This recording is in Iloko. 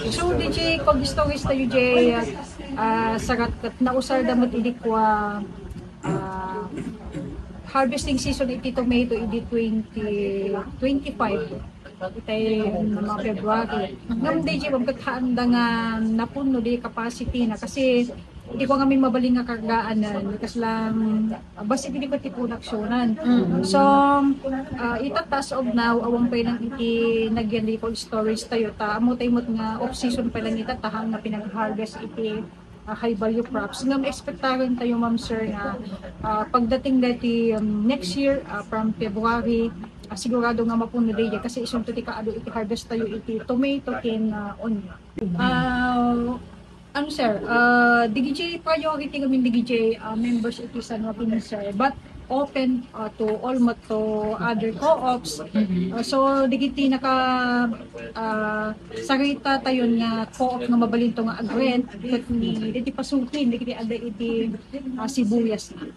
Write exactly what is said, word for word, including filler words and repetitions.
So, D J, kag-stories tayo, Jay, ah, sagat ket nausarda met idi kua, ah, harvesting season iti tomato idi twenty twenty-five. Itay mga February. Ngem, D J, agkathaanda nga napunno di capacity na kasi Di ko ngamin mabalin nga kargaan, kas lang, ah, basta di ko ti production-an. So, ah, ita as of now, awan pay lang iti nagyan di ko storage tayo, ta amo tayo met nga off-season pa lang ita, ta haan nga pinag-harvest iti, ah, high value crops. Ngem expectaran tayo, ma'am, sir, nga, ah, pagdating dati, um, next year, ah, from February, ah, sigurado nga mapuno daydi kasi isunto ti kaadu iti harvest tayo iti tomato ken, ah, onion. Ah, ano, sir, ah, dagiti priority ngamin dagiti, ah, members iti San Joaquin, sir, but open, ah, to all met to other co-ops. Ah, so, dagiti naka, ah, sarita tayon nga co-op nga mabalinto nga agrent ket ni dagiti pasukin, dagiti adda iti, ah, sibuyas na.